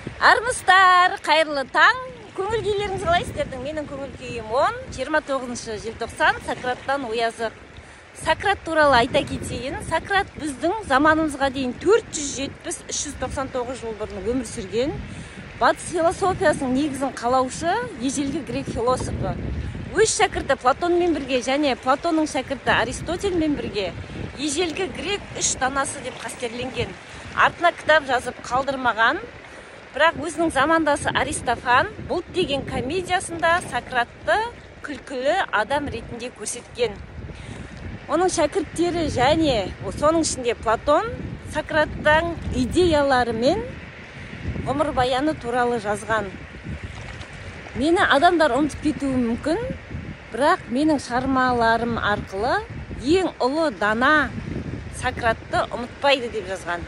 Армысыздар, қайырлы таң. Көңіл күйлеріңіз қалай сіздердің? Менің көңіл күйім 10, 29 желтоқсан, Сократтан оязық. Сократ туралы айта кетейін. Сократ біздің заманымызға дейін 470-399 жыл бұрын өмір сүрген. Батыс философиясының негізін қалаушы ежелгі грек философы. Өз шәкірті Платонмен бірге және Платонның шәкірті Аристотельмен бірге ежелгі грек үш данасы деп қастерленген. Артына кітап жазып қалдырмаған, бірақ өзінің замандасы Аристофан «Бұлт» деген комедиясында Сократты күлкілі адам ретінде көрсеткен. Оның шәкірттері және соның ішінде Платон Сократтың идеялары мен ғұмырбаяны туралы жазған. Мені адамдар ұмытып кетуі мүмкін, бірақ менің шығармаларым арқылы ең ұлы дана Сократты ұмытпайды деп жазған.